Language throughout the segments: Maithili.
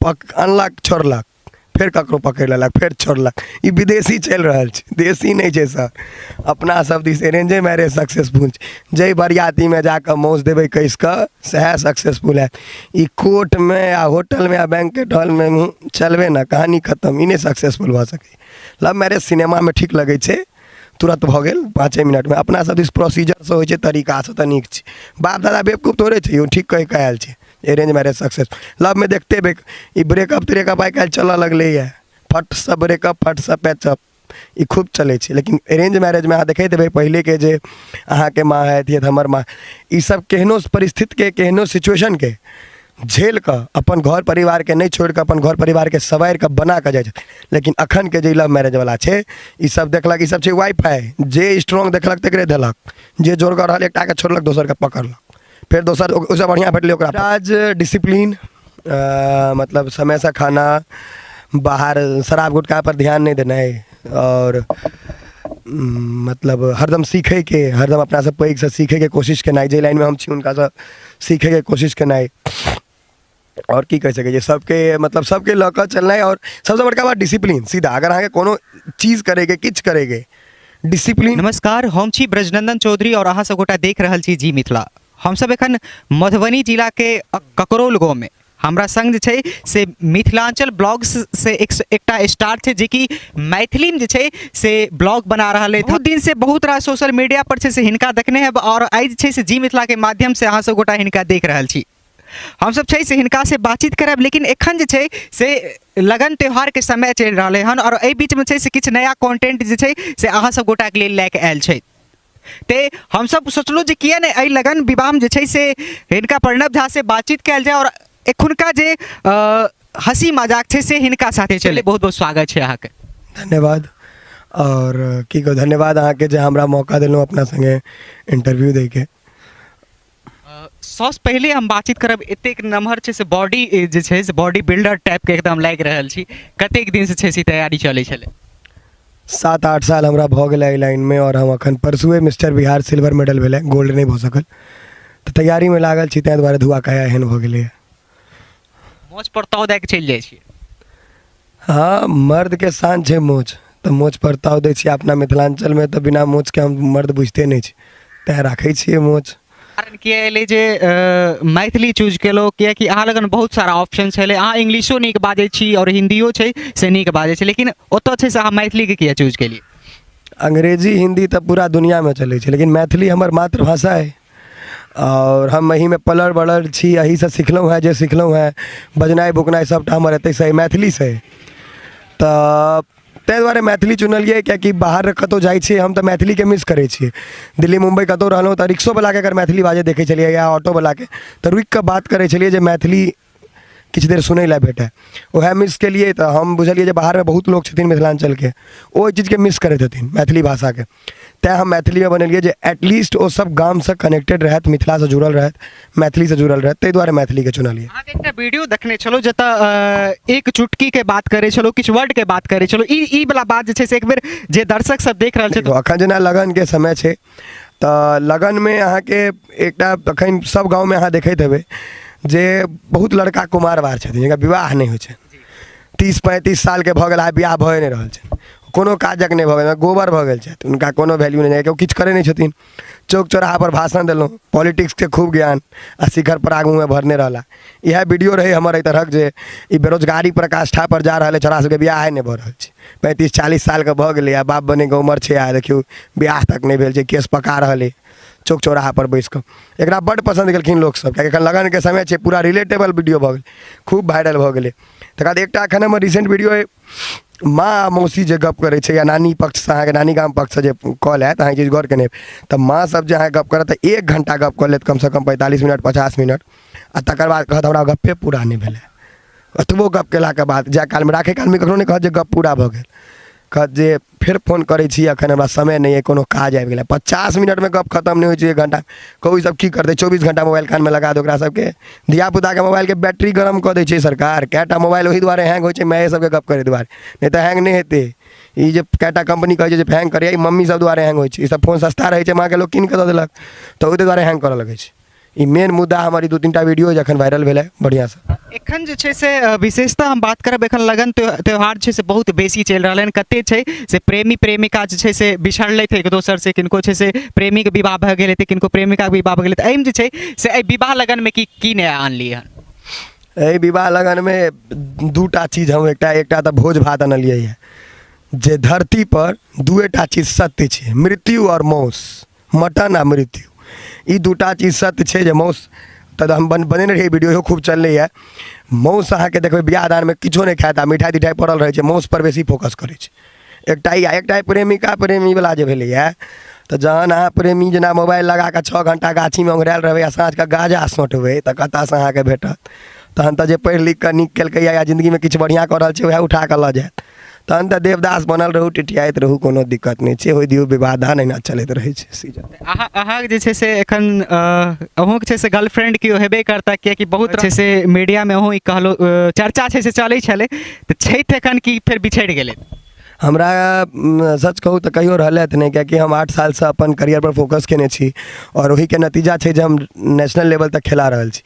अनलक छोड़लक, फेर ककरो पकड़ि लेलक, फेर छोड़लक। ई विदेशी चलि रहल छै, देशी नहि छै सर। अपना सब दिस अरेंजे मैरेज सक्सेसफुल छै। जाहि बरियातीमे जाकऽ मौस देबै कसिकऽ सएह सक्सेसफुल हैत। ई कोर्टमे आ होटलमे आ बैंकेट हॉलमे चलबै ने, कहानी खतम। ई नहि सक्सेसफुल भऽ सकैए। लव मैरेज सिनेमामे ठीक लगै छै, तुरन्त भऽ गेल 5 मिनटमे। अपना सब दिस प्रोसीजरसँ होइ छै, तरीकासँ तऽ नीक छै। बाप दादा बेवकूफ थोड़े छै, यौ ठीक कहि कऽ आयल छै अरेंज मैरेज सक्सेस। लवमे देखते ई ब्रेकअप त्रेकअप आइ काल्हि चलऽ लगलैए, फटसँ ब्रेकअप फटसँ पैचअप, ई खूब चलै छै। लेकिन अरेंज मैरेजमे अहाँ देखैत हेबै पहिलेके जे अहाँके माँ हेती, हमर माँ, ई सब केहनो परिस्थितिके केहनो सिचुएशनके झेल कऽ अपन घर परिवारके नहि छोड़ि कऽ अपन घर परिवारके संवारि कऽ बना कऽ जाइ छथिन। लेकिन अखनके जे लव मैरेजवला छै, ई सब देखलक, ई सब छै वाईफाई, जे स्ट्रॉन्ग देखलक तकरे देलक, जे जोरगर रहल एकटाके छोड़लक दोसरके पकड़लक, फेर दोसर ओहिसँ बढ़िआँ भेटलै ओकरा। राज डिसिप्लीन, मतलब समयसँ खाना, बाहर शराब गुटखा पर ध्यान नहि देनाइ, आओर मतलब हरदम सीखैके, हरदम अपनासँ पैघसँ सीखैके कोशिश केनाइ, जाहि लाइनमे हम छी हुनकासँ सीखैके कोशिश केनाइ। आओर की कहि सकै छियै, सबके मतलब सबके लऽ कऽ चलनाइ। आओर सबसँ बड़का बात डिसिप्लीन, सीधा अगर अहाँके कोनो चीज करैके किछु करैके डिसिप्लीन। नमस्कार, हम छी ब्रजनंदन चौधरी और अहाँ सब गोटा देख रहल छी जी मिथिला। हमसब एखन मधुबनी जिलाके ककरौल गाँवमे हमरा संग जे छै से मिथिलांचल ब्लॉग्स से एकटा स्टार छै जेकि मैथिलीमे जे छै से ब्लॉग बना रहल अछि। बहुत दिन से बहुत रास सोशल मीडिया पर छै से हिनका देखने हेब और आइ जे छै से जी मिथिलाके माध्यम से अहाँ सब गोटा हिनका देख रहल छी। हमसब छै से हिनका से बातचीत करब, लेकिन एखन जे छै से लगन त्योहारके समय चलि रहलै हन और एहि बीचमे छै से किछु नया कॉन्टेंट जे छै से अहाँ सब गोटाके लेल लए कऽ आयल छै। ते हमसब सोचलहुँ जे किए नहि एहि लगन विवाहमे जे छै से हिनका प्रणव झा से बातचीत कयल जाय और एखुनका जे हँसी मजाक छै से हिनका साथे चले। बहुत बहुत स्वागत छै अहाँके। धन्यवाद। और की कहू, धन्यवाद अहाँके जे हमरा मौका देलहुँ अपना संगे इंटरव्यू दैके। सबसँ पहिले हम बातचीत करब, एतेक नमहर छै से बॉडी जे छै से बॉडी बिल्डर टाइपके एकदम लागि रहल छी, कतेक दिनसँ छै से तैयारी चलै छलै? 7-8 साल हमरा भऽ गेल एहि लाइनमे और हम अखन परसुए मिस्टर बिहार सिल्वर मेडल भेलै, गोल्ड नहि भऽ सकल, तऽ तैयारीमे लागल छी, ताहि दुआरे धुआ काया एहन भऽ गेलैए। मोछ पर ताव दए कऽ चलि जाइ छियै? हँ, मर्दके शान छै मोछ, तऽ मोछ पर ताव दै छियै। अपना मिथिलाञ्चलमे तऽ बिना मोछके हम मर्द बुझिते नहि छी, तैँ राखै छियै मोछ। कारण किए एलै जे मैथिली चूज केलहुँ? किएकि अहाँ लगन बहुत सारा ऑप्शन छलै, अहाँ इंग्लिशो नीक बाजै छी आओर हिन्दियो छै से नीक बाजै छी, लेकिन ओतऽ छै से अहाँ मैथिलीके किए चूज केलियै? अंग्रेजी हिन्दी तऽ पूरा दुनिआँमे चलै छै, लेकिन मैथिली हमर मातृभाषा अइ आओर हम एहिमे पलल बढ़ल छी, एहीसँ सिखलहुँ हेँ जे सिखलहुँ हेँ, बजनाइ भुकनाइ सभटा हमर एतहिसँ अइ, मैथिलीसँ अइ। तऽ ताहि दुआरे मैथिली चुनलियै, किएकि बाहर कतहु जाइ छियै हम तऽ मैथिलीके मिस करै छियै। दिल्ली मुम्बई कतहु रहलहुँ तऽ रिक्शोवलाके अगर मैथिली बाजैत देखै छलियै या ऑटोवलाके तऽ रुकि कऽ बात करै छलियै जे मैथिली किछु देर सुनै लए भेटै, वएह मिस केलियै। तऽ हम बुझलियै जे बाहरमे बहुत लोक छथिन मिथिलाञ्चलके, ओहि चीजके मिस करैत हेथिन मैथिली भाषाके, तैँ हम मैथिलीमे बनेलियै जे एटलीस्ट ओ सब गामसँ कनेक्टेड रहथि, मिथिलासँ जुड़ल रहथि, मैथिलीसँ जुड़ल रहथि, ताहि दुआरे मैथिलीके चुनलियै। अहाँके एकटा वीडियो देखने छलहुँ जतऽ एक चुटकीके बात करै छलहुँ, किछु वर्डके बात करै छलहुँ, ई वला बात जे छै से एक बेर जे दर्शक सब देख रहल छै। अखन जेना लगनके समय छै तऽ लगनमे अहाँके एकटा अखन सब गाँवमे अहाँ देखैत हेबै जे बहुत लड़का कुमार बार छथिन जिनका विवाह नहि होइ छनि, 30-35 सालके भऽ गेल आ बियाह भए नहि रहल छनि, कोनो काजक नहि भऽ गेल, गोबर भऽ गेल छथि, हुनका कोनो वैल्यू नहि, केओ किछु करै नहि छथिन। चौक चौराहापर भाषण देलहुँ, पॉलिटिक्सके खूब ज्ञान आ शिखर पर आगूमे भरने रहला। इएह वीडियो रहै हमर एहि तरहक जे ई बेरोजगारी पराकाष्ठापर जा रहल अइ, छौड़ा सबके बियाहे नहि भऽ रहल छै, 35-40 सालके भऽ गेलै आ बाप बनैके उमर छै आ देखियौ बियाह तक नहि भेल छै, केश पका रहल अइ चौक चौराहापर बैसिकऽ। एकरा बड्ड पसन्द केलखिन लोकसब, किएकि एखन लगनके समय छै, पूरा रिलेटेबल वीडियो भऽ गेलै, खूब वायरल भऽ गेलै। तकर बाद एकटा एखन हमर रिसेंट वीडियो अइ, माँ आ मौसी जे गप करै छै या नानी पक्षसँ अहाँके नानी गाम पक्षसँ जे कॉल आयत, अहाँ ई चीज गौर केने हेबै, तऽ माँ सब जे अहाँके गप करत तऽ 1 घण्टा गप कऽ लेत, कमसँ कम 45 मिनट 50 मिनट, आ तकर बाद कहत हमरा गप्पे पूरा नहि भेलै। ओतबो गप केलाके बाद जाय कालमे राखै कालमे कखनो नहि कहत जे गप पूरा भऽ गेल, कहत जे फेर फोन करै छी, एखन हमरा समय नहि अइ, कोनो काज आबि गेलै। 50 मिनटमे गप खतम नहि होइ छै 1 घण्टा। कहू ई सब की करतै? 24 घण्टा मोबाइल कानमे लगा दो ओकरा सबके, धियापुताके मोबाइलके बैटरी गरम कऽ दै छै सरकार। कएटा मोबाइल ओहि दुआरे हैंग होइ छै माয়ে सबके गप करै दुआरे, नहि तऽ हैंग नहि हेतै। ई जे कएटा कम्पनी कहै छै जे हैंग करैए, ई मम्मी सब दुआरे हैंग होइ छै। ई सब फोन सस्ता रहै छै, माँके लोक कीन कऽ दऽ देलक, तऽ ओहि दुआरे हैंग करऽ लगै छै। ई मेन मुद्दा हमर ई 2-3 टा वीडियो जखन वायरल भेलै बढ़िआँसँ। एखन जे छै से विशेषतः हम बात करब, एखन लगन त्यौहार छै से बहुत बेसी चलि रहल हन। कते छै से प्रेमी प्रेमिका जे छै से बिछड़लथि एक दोसर से, किनको छै से प्रेमीके विवाह भऽ गेल हेतै, किनको प्रेमिकाके विवाह भऽ गेलै। तऽ एहिमे जे छै से एहि विवाह लगनमे की की नया आनलियै हन? एहि विवाह लगनमे 2टा चीज हम एकटा तऽ भोज भात अनलियै हँ। जे धरती पर 2टा चीज सत्य छै, मृत्यु आओर मौस, मटन आ मृत्यु, ई 2टा चीज सत्य छै। जे मौस तऽ हम बनेने रहियै वीडियो, इहो खूब चललैए। मौस अहाँके देखबै बियाह दानमे किछो नहि खायत आ मिठाइ तिठाइ पड़ल रहै छै, मौस पर बेसी फोकस करै छै। एकटा ई आ एकटा प्रेमिका प्रेमीवला जे भेलैए, तऽ जहन अहाँ प्रेमी जेना मोबाइल लगाकऽ 6 घण्टा गाछीमे ओंघरायल रहबै आ साँझके गाजा सोँटबै तऽ कतऽसँ अहाँके भेटत? तहन तऽ जे पढ़ि लिखि कऽ नीक केलकैए या जिन्दगीमे किछु बढ़िआँ कऽ रहल छै वएह उठा कऽ लऽ जायत। तहन तऽ देवदास बनल रहू, टिटियाइत रहू, कोनो दिक्कत नहि छै। होइ दियौ विवाह दान, एहिना चलैत रहै छै सीजन। अहाँके जे छै से एखन अहूँके छै से गर्लफ्रेंड केओ हेबे करता, कियाकि बहुत छै से मीडियामे अहूँ ई कहलो चर्चा छै से चलै छलै, तऽ छथि एखन कि फेर बिछड़ि गेलै? हमरा सच कहू तऽ कहियो रहलै तऽ नहि, कियाकि हम 8 सालसँ अपन करियरपर फोकस केने छी आओर ओहिके नतीजा छै जे हम नेशनल लेवल तक खेला रहल छी।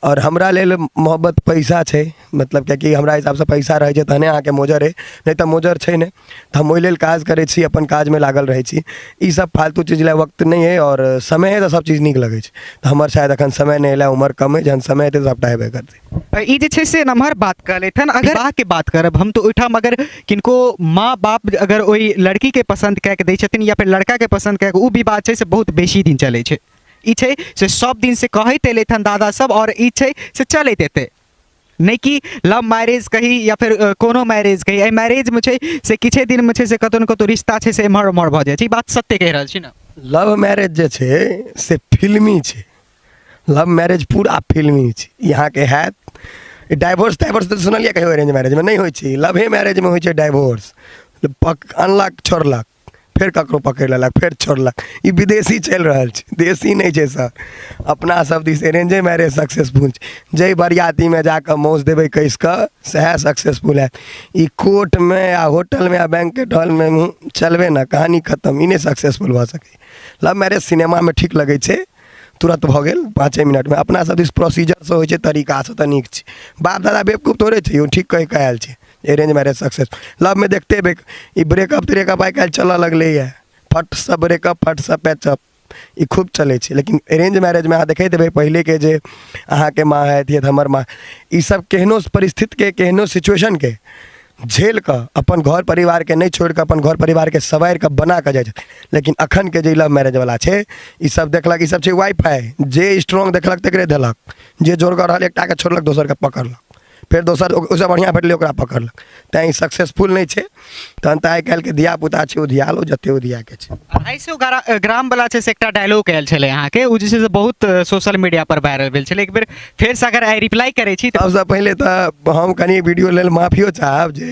आओर हमरा लेल मोहब्बत पैसा छै, मतलब कियाकि हमरा हिसाबसँ पैसा रहै छै तहने अहाँके मोजर अइ, नहि तऽ मोजर छै नहि। तऽ हम ओहि लेल काज करै छी, अपन काजमे लागल रहै छी। ई सब फालतू चीज लए वक्त नहि अइ आओर समय अइ तऽ सब चीज नीक लगै छै। तऽ हमर शायद एखन समय नहि एलै, उमर कम अइ, जहन समय एतै तऽ सबटा हेबे करतै। ई जे छै से नमहर बात कहलथि हन। अगर विवाहके बात करब हम तऽ ओहिठाम अगर किनको माँ बाप अगर ओहि लड़कीके पसन्द कए कऽ दै छथिन या फेर लड़काके पसन्द कए कऽ, ओ विवाह छै से बहुत बेसी दिन चलै छै। ई छै से सब दिन से कहैत एलथि हन दादा सब, आओर ई छै से चलैत एतै, नहि कि लव मैरेज कही या फेर कोनो मैरेज कही। एहि मैरेजमे छै से किछे दिनमे छै से कतहु ने कतहु रिश्ता छै से एम्हर ओम्हर भऽ जाइ छै। ई बात सत्य कहि रहल छी ने? लव मैरेज जे छै से फिल्मी छै, लव मैरेज पूरा फिल्मी छै। यहाँके हैत डाइवोर्स ताइवोर्स तऽ सुनलियै कहियो अरेंज मैरेजमे नहि होइ छै, लवे मैरेजमे होइ छै डाइवोर्स। अनलक छोड़लक, फेर ककरो पकड़ि लेलक, फेर छोड़लक। ई विदेशी चलि रहल छै, देशी नहि छै सर। अपना सब दिस अरेंजे मैरेज सक्सेसफुल छै। जाहि बरियातीमे जाकऽ मौस देबै कसि कऽ सएह सक्सेसफुल हैत। ई कोर्टमे आ होटलमे आ बैंकेट हॉलमे चलबै ने, कहानी खतम, ई नहि सक्सेसफुल भऽ सकैए। लव मैरेज सिनेमामे ठीक लगै छै, तुरन्त भऽ गेल 5 मिनटमे। अपना सब दिस प्रोसीजरसँ होइ छै, तरीकासँ तऽ नीक छै। बाप दादा बेवकूफ थोड़े छै, ओ ठीक कहि कऽ आयल छै अरेंज मैरेज सक्सेस। लवमे देखते हेबै ई ब्रेकअप त्रेकअप आइ काल्हि चलऽ लगलैए, फटसँ ब्रेकअप फटसँ पैचअप, ई खूब चलै छै। लेकिन अरेंज मैरेजमे अहाँ देखैत हेबै पहिलेके जे अहाँके माँ हेती हमर माँ, ई सब केहनो परिस्थितिके केहनो सिचुएशनके झेल कऽ अपन घर परिवारके नहि छोड़ि कऽ अपन घर परिवारके संवारि कऽ बना कऽ जाइ छथिन। लेकिन अखनके जे लव मैरेजवला छै ई सब देखलक, ई सब छै वाईफाई, जे स्ट्रॉन्ग देखलक तकरे देलक, जे जोरगर रहल एकटाके छोड़लक दोसरके पकड़लक, फेर दोसर ओहिसँ बढ़िआँ भेटलै ओकरा पकड़लक। तैँ ई सक्सेसफुल नहि छै। तहन तऽ आइ काल्हिके धियापुता छै उधियालो जतेक उधियाके छै। 250 ग्रामवला छै से एकटा डायलॉग आयल छलै अहाँके, ओ जे छै से बहुत सोशल मीडिया पर वायरल भेल छलै। एक बेर फेरसँ अगर आइ रिप्लाई करै छी तऽ सबसँ पहिले तऽ हम कनि वीडियो लेल माफियो चाहब जे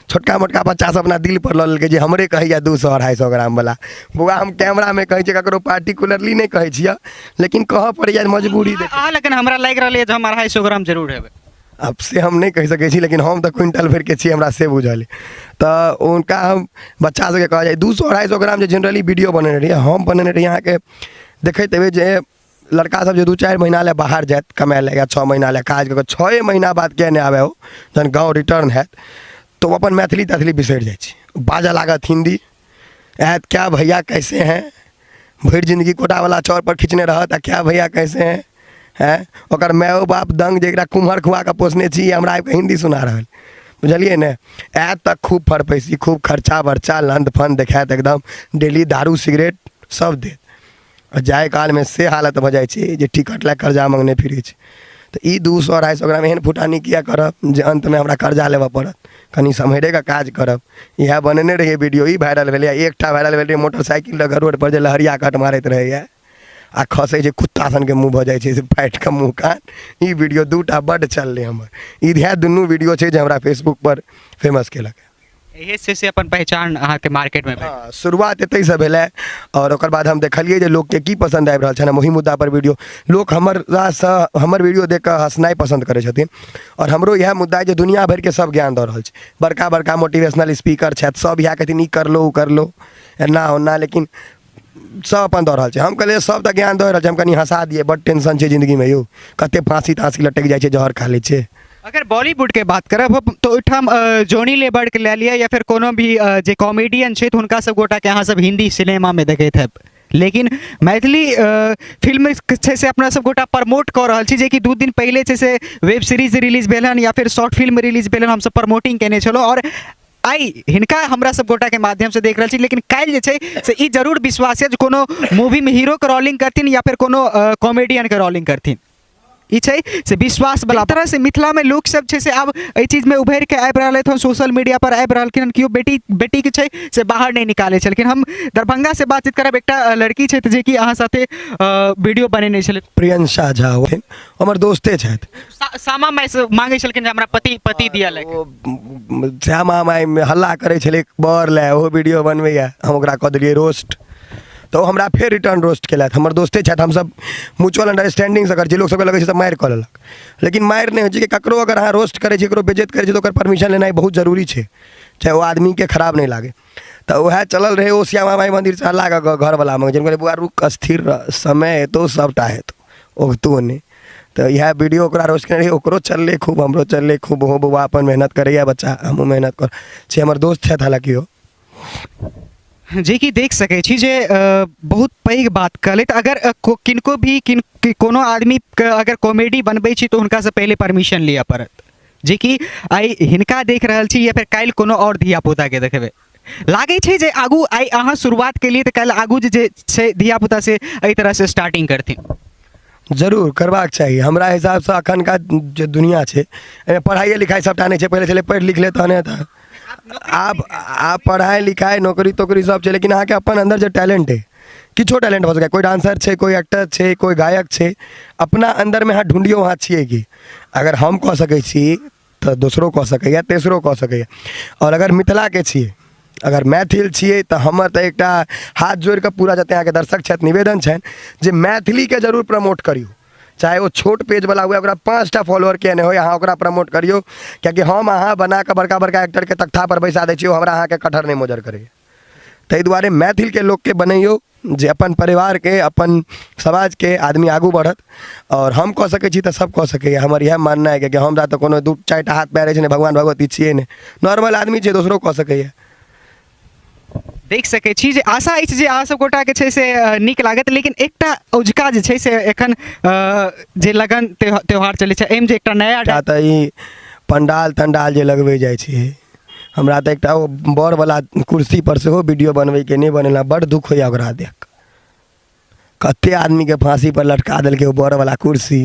छोटका मोटका बच्चा सब अपना दिल पर लऽ लेलकै जे हमरे कहैया 200-250 ग्रामवला। बौआ हम कैमरामे कहै छियै, ककरो पार्टिकुलरली नहि कहै छियै, लेकिन कहऽ पड़ैया मजबूरी। अहाँ लेकिन हमरा लागि रहल यऽ जे हम 250 ग्राम जरूर हेबै। आब से हम नहि कहि सकै छी, लेकिन हम तऽ क्विंटल भरिके छी, हमरा से बुझल अइ। तऽ हुनका हम बच्चा सबके कहल जाइ 200-250 ग्राम जे जनरली वीडियो बनेने रहियै, हम बनेने रहियै अहाँके देखैत हेबै जे लड़का सब जे 2-4 महीना लए बाहर जायत कमाय लए या 6 महीना लए काज कऽ कऽ 6 महीना बाद किया नहि आबै हो, जहन गाँव रिटर्न हैत तऽ ओ अपन मैथिली तैथिली बिसरि जाइ छै, बाजऽ लागत हिन्दी, आयत क्या भैया कैसे हैं, भरि जिन्दगी कोटावला चाउरपर खिचने रहत आ क्या भैया कैसे हैं, हैं ओकर मायो बाप दंग जे एकरा कुम्हर खुआ कऽ पोसने छी, हमरा आबिकऽ हिन्दी सुना रहल, बुझलियै ने। आयत तऽ खूब फरपैसी, खूब खर्चा बर्चा लंद फंद देखायत, एकदम डेली दारू सिगरेट सब देत। आ जाय कालमे से हालत भऽ जाइ छै जे टिकट लए कर्जा मङ्गने फिरै छै। तऽ ई 200-250 ग्राम एहन फुटानी किया करब जे अन्तमे हमरा कर्जा लेबऽ पड़त, कनि सम्हरिके काज करब। इएह बनेने रहियै वीडियो, ई वायरल भेलै। एकटा वायरल भेलै मोटरसाइकिल लऽ कऽ रोडपर जे लहरिया कट मारैत रहैए आ खसै छै कुत्ता सनके मुँह भऽ जाइ छै से फाटि कऽ मुँह कान, ई वीडियो 2टा बड्ड चललै हमर। इएह दुनू वीडियो छै जे हमरा फेसबुकपर फेमस केलक। एहि से अपन पहचान अहाँके मार्केटमे भेल। हँ, शुरुआत एतहिसँ भेलै आओर ओकर बाद हम देखलियै जे लोकके की पसन्द आबि रहल छनि, हम ओहि मुद्दापर वीडियो, लोक हमरासँ हमर वीडियो देख कऽ हँसनाइ पसन्द करै छथिन। आओर हमरो इएह मुद्दा अइ जे दुनिया भरिके सब ज्ञान दऽ रहल छै, बड़का बड़का मोटिवेशनल स्पीकर छथि, सब इएह कहथिन ई कर लो ओ कर लो एना ओना, लेकिन सब अपन दऽ रहल छै। हम कहलियै सब तऽ ज्ञान दऽ रहल छै, हम कनि हँसा दियै, बड टेंशन छै जिन्दगीमे यौ, कते फाँसी ताँसी लटकि जाइ छै, जहर खा लै छै। अगर बॉलीवुडके बात करब तऽ ओहिठाम जॉनी लेबरके लए लिअ या फेर कोनो भी जे कॉमेडियन छथि हुनका सब गोटाके अहाँ सब हिन्दी सिनेमामे देखैत हैब, लेकिन मैथिली फिल्म छै से अपना सब गोटा प्रमोट कऽ रहल छी, जेकि 2 दिन पहिले छै से वेब सीरीज रिलीज भेल हन या फिर शॉर्ट फिल्म रिलीज भेल हन, हमसब प्रमोटिंग केने छलहुँ आओर आइ हिनका हमरा सब गोटाके माध्यमसँ देख रहल छी। लेकिन काल्हि जे छै से ई जरूर विश्वास यऽ जे कोनो मूवीमे हीरोके रोलिंग करथिन या फेर कोनो कॉमेडियनके रोलिंग करथिन, ई छै से विश्वास वाला तरह से मिथिलामे लोक सब छै से आब एहि चीजमे उभरिके आबि रहल हन, सोशल मीडिया पर आबि रहलखिन हन, केओ बेटीके छै से बाहर नहि निकालै छलखिन। हम दरभंगासँ बातचीत करब, एकटा लड़की छथि जेकि अहाँ साथे वीडियो बनेने छलै, प्रियंशा झा, हमर दोस्ते छथि। सामा माय से मांगै छलखिन जे हमरा पति दिया लए। ओ श्यामा मायमे हल्ला करै छलै बर लए, ओहो वीडियो बनबैए, हम ओकरा कऽ देलियै रोस्ट, तऽ ओ हमरा फेर रिटर्न रोस्ट केलथि। हमर दोस्ते छथि, हमसब म्यूचुअल अंडरस्टैंडिंगसँ करै छी। लोक सबके लगै छै तऽ मारि कऽ लेलक, लेकिन मारि नहि होइ छै कि ककरो अगर अहाँ रोस्ट करै छी, ककरो बेइज्जत करै छी तऽ ओकर परमिशन लेनाइ बहुत जरूरी छै, चाहे ओ आदमीके खराब नहि लागै। तऽ वएह चलल रहै, ओ श्यामा माइ मन्दिरसँ हल्ला कऽ कऽ घरवला माँगै छै। हम कहलियै बौआ रुक, स्थिर रह, समय एतौ सबटा हेतौ, औगतो नहि। तऽ इएह वीडियो ओकरा रोस्ट केने रहियै, ओकरो चललै खूब, हमरो चललै खूब। ओहो बौआ अपन मेहनत करैए बच्चा, हमहूँ मेहनत कर छी, हमर दोस्त छथि हालाँकि ओ। जेकि देख सकै छी जे बहुत पैघ बात कहलथि। अगर किनको भी कोनो आदमीके अगर कॉमेडी बनबै छी तऽ हुनकासँ पहिले परमिशन लिअ पड़त, जेकि आइ हिनका देख रहल छी या फेर काल्हि कोनो आओर धियापुताके देखबै। लागै छै जे आगू आइ अहाँ शुरुआत केलियै तऽ काल्हि आगू जे छै धियापुता से एहि तरहसँ स्टार्टिंग करथिन। जरूर करबाक चाही। हमरा हिसाबसँ एखनका जे दुनिआ छै एहिमे पढ़ाइए लिखाइ सभटा नहि छै। पहिले छलै पढ़ि लिख ले तहने तऽ, आब पढ़ाइ लिखाइ नौकरी तोकरी सब छै, लेकिन अहाँके अपन अन्दर जे टैलेंट अइ, किछो टैलेंट भऽ सकैए, कोइ डांसर छै, कोइ एक्टर छै, कोइ गायक छै, अपना अन्दरमे अहाँ ढूँढियौ अहाँ छियै की। अगर हम कऽ सकै छी तऽ दोसरो कऽ सकैए, तेसरो कऽ सकैए। आओर अगर मिथिलाके छियै, अगर मैथिल छियै तऽ हमर तऽ एकटा हाथ जोड़िकऽ पूरा जते अहाँके दर्शक छथि निवेदन छनि जे मैथिलीके जरूर प्रमोट करियौ, चाहे ओ छोट पेजवला हुए, ओकरा 5टा फॉलोअर किए नहि होइ, अहाँ ओकरा प्रमोट करियौ, कियाकि हम अहाँ बनाकऽ बड़का बड़का एक्टरके तख्तापर बैसा दै छियै, ओ हमरा अहाँके कटहर नहि मोजर करैए। ताहि दुआरे मैथिलके लोकके बनैयौ जे अपन परिवारके, अपन समाजके आदमी आगू बढ़त। आओर हम कऽ सकै छी तऽ सब कऽ सकैए, हमर इएह माननाइ अइ, कियाकि हमरा तऽ कोनो 2-4टा हाथ पैर अछि नहि, भगवान भगवती छियै नहि, नॉर्मल आदमी छियै, दोसरो कऽ सकैए। देख सकै छी जे आशा अछि जे अहाँ सब गोटाके छै से नीक लागत। लेकिन एकटा औझका जे छै से एखन जे लगन त्योहार चलै छै एहिमे जे एकटा नया तऽ ई पंडाल तंडाल जे लगबै जाइ छै, हमरा तऽ एकटा ओ बड़वला कुर्सीपर सेहो वीडियो बनबैके नहि बनेला, बड़ दुःख होइए ओकरा देख कऽ। कते आदमीके फाँसीपर लटका देलकै ओ बड़वला कुर्सी,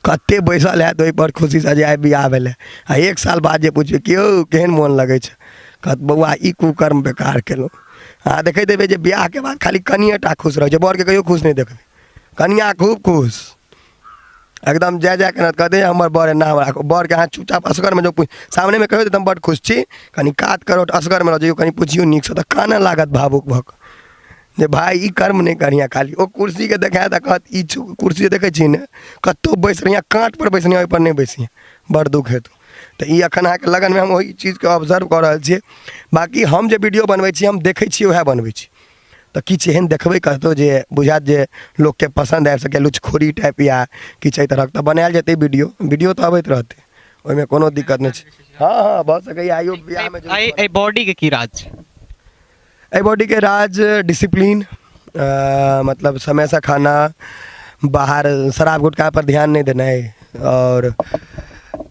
कते बैसल हैत ओहिपर खुशीसँ जे आइ बियाह भेलै, आ 1 साल बाद जे पुछबै कि यौ केहन मोन लगै छै, कहत बौआ ई कुकर्म बेकार केलहुँ। अहाँ देखैत हेबै जे बियाहके बाद खाली कनिएटा खुश रहै छै, बरके कहियो खुश नहि देखबै, कनिआ खूब खुश एकदम जय जय केना कहते हमर बर एना हमरा बरके अहाँ चुपचाप असगरमे जो सामनेमे कहियौ तऽ हम बड्ड खुश छी, कनि कात करो असगरमे रह जइयौ, कनि पुछियौ नीकसँ तऽ कानऽ लागत भावुक भऽ कऽ जे भाय ई कर्म नहि करिहेँ। खाली ओ कुर्सीके देखायत आ कहत ई कुर्सी देखै छी ने, कतहु बैस रहिहेँ, काँटपर बैसनिहेँ, ओहिपर नहि बैसिहेँ, बड़ दुःख हेतौ। तऽ ई एखन अहाँके लगनमे हम ओहि चीजके ऑब्जर्व कऽ रहल छियै। बाँकी हम जे वीडियो बनबै छी, हम देखै छियै वएह बनबै छी, तऽ किछु एहन देखबै कतहु जे बुझायत जे लोकके पसन्द आबि सकैए, लुचखोरी टाइप या किछु एहि तरहक, तऽ बनायल जेतै वीडियो। वीडियो तऽ अबैत रहतै, ओहिमे कोनो दिक्कत नहि छै। हँ हँ भऽ सकैए आइयो बियाहमे। एहि बॉडीके की राज छै? एहि बॉडीके राज डिसिप्लीन, मतलब समयसँ खाना, बाहर शराब गुटखा पर ध्यान नहि देनाइ, आओर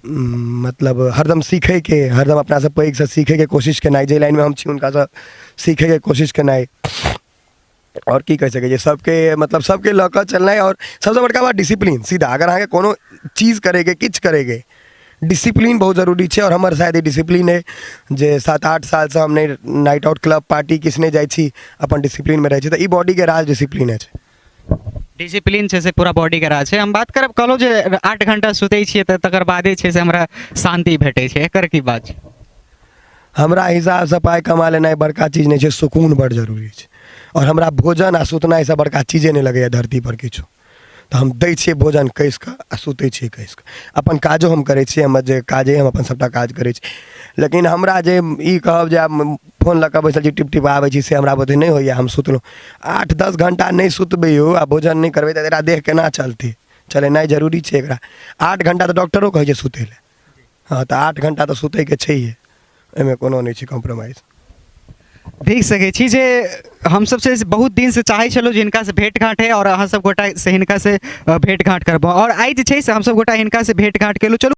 मतलब हरदम सीखैके, हरदम अपनासँ पैघसँ सीखैके कोशिश केनाइ, जाहि लाइनमे हम छी हुनकासँ सीखैके कोशिश केनाइ, आओर की कहि सकै छियै, सबके मतलब सबके लऽ कऽ चलनाइ। आओर सबसँ बड़का बात डिसिप्लीन, सीधा अगर अहाँके कोनो चीज करैके, किछु करैके, डिसिप्लीन बहुत जरूरी छै। आओर हमर शायद ई डिसिप्लीन अइ जे 7-8 सालसँ हम नहि नाइट आउट क्लब पार्टी किछु नहि जाइ छी, अपन डिसिप्लीनमे रहै छी, तऽ ई बॉडीके राज डिसिप्लीने छै। डिसिप्लीन छै से पूरा बॉडीके राज छै। हम बात करब, कहलहुँ जे 8 घण्टा सुतै छियै तऽ तकर बादे छै से हमरा शान्ति भेटै छै, एकर की बात छै? हमरा हिसाबसँ पाइ कमा लेनाइ बड़का चीज नहि छै, सुकून बड़ जरूरी छै। आओर हमरा भोजन आ सुतनाइसँ बड़का चीजे नहि लगैए धरतीपर किछु, तऽ हम दै छियै भोजन कसिकऽ आ सुतै छियै कसिकऽ। अपन काजो हम करै छियै, हमर जे काज अइ हम अपन सभटा काज करै छी, लेकिन हमरा जे ई कहब जे आब फोन लऽ कऽ बैसल छी टिप टिप आबै छी, से हमरा बुते नहि होइए। हम सुतलहुँ 8-10 घण्टा नहि सुतबै यौ आ भोजन नहि करबै तऽ एकरा देह केना चलतै? चलेनाइ जरूरी छै एकरा। 8 घण्टा तऽ डॉक्टरो कहै छै सुतै लए। हँ, तऽ 8 घण्टा तऽ सुतैके छैहे, एहिमे कोनो नहि छै कॉम्प्रोमाइज। देख सकै छी जे हमसब से बहुत दिनसँ चाहै छलहुँ जे हिनकासँ भेँट घाँट हइ, आओर अहाँ सब गोटा से हिनकासँ भेँट घाँट करबो, आओर आइ जे छै से हमसब गोटा हिनकासँ भेँट घाँट केलहुँ। चलू।